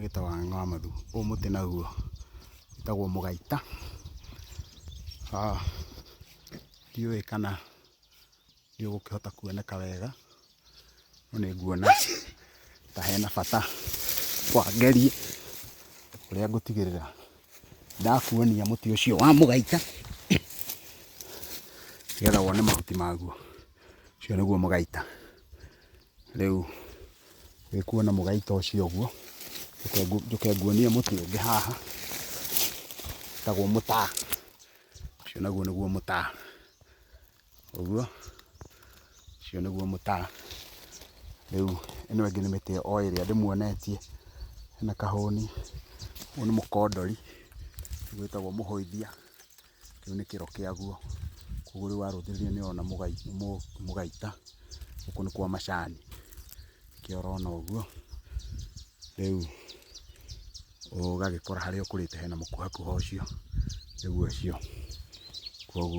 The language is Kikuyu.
Gĩtagwo Ng'ang'a wa Mathu. Ũyũ mũtĩ naguo wĩtagwo mũgaita. Ndiũĩ kana nĩ ũgũkĩhota kuoneka wega, no nĩ nguona ta hena bata wa ngerie ũrĩa ngũtigĩrĩra ndakuonia mũtĩ ũcio wa mũgaita, nĩgetha wone mahuti maguo. Ũcio nĩguo mũgaita. Rĩu wĩkuona mũgaita ũcio ũguo, njũke nguonie mũtĩ ũngĩ haha wĩtagwo mũtaa. Ũcio naguo nĩguo mũtaa. Ũguo, ũcio nĩguo mũtaa. Rĩu ĩno ĩngĩ nĩ mĩtĩ o ĩrĩa ndĩmuonetie, hena kahũni, ũyũ nĩ mũkondori, ũyũ wĩtagwo mũhũithia, kĩu nĩ kĩro kĩaguo. Koguo rĩu warũthĩrĩria nĩ ũrona mũgaita, gũkũ nĩ kwa macani, nĩkĩo ũrona ũguo. Rĩu ũgagĩkora harĩa ũkũrĩte hena mũkuhakuha ũcio, nĩguo ũcio koguo.